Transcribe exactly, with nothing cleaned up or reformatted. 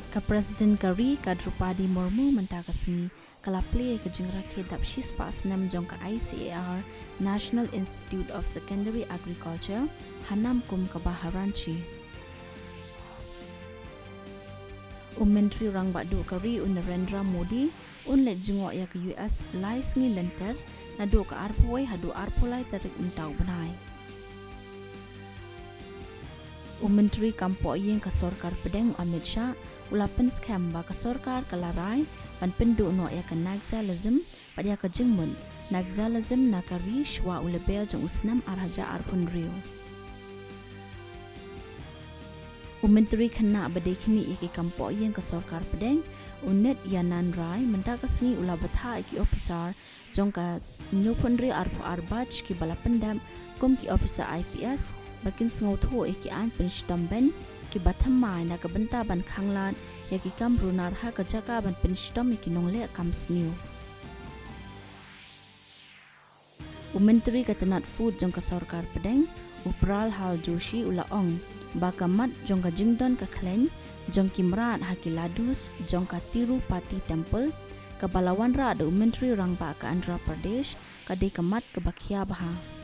Ka President ka ri, ka Droupadi Murmu, mynta ka sngi ka la plie ka jingrakhe dap shispah snem jong ka I C A R National Institute of Secondary Agriculture ha nam kum kaba ha Ranchi. U Myntri Rangbah Duh ka ri, u Narendra Modi, un leit jngoh ïa ka U S lai sngi lynter, naduh ka arphew wei haduh arphew lai tarik mynta u bnai. U Myntri Kam Pohïing ka Sorkar Pdeng, u Amit Shah, u la pynskhem ba ka sorkar ka la rai ban pynduh noh ïa ka Naxalism bad ïa ka jingmut Naxalism na ka ri shwa u lber jong u snem ar hajar arphew hynriew. U Myntri Khynnah ba dei khmih ïa ki kam pohïing ka Sorkar Pdeng, u Nityanand Rai, mynta ka sngi u la bthah ïa ki ophisar jong ka hynñiewphew hynriew arphew ar batch kiba la pyndep kum ki ophisar I P S ba kin sngewthuh ïa ki aiñ pynshitom beiñ kiba thymmai na ka bynta ban khanglad ïa ki kam runar ha ka jaka ban pynshitom ïa ki nongleh kam sniew. U Myntri ka tnat Food jong ka Sorkar Pdeng, u Prahlad Joshi, u la ong ba ka mat jong ka jingdon ka khleiñ jong ki mrad ha ki laddus jong ka Tirupati Temple, kaba la wanrah da u Myntri Rangbah ka Andhra Pradesh, ka dei ka mat kaba khia bha.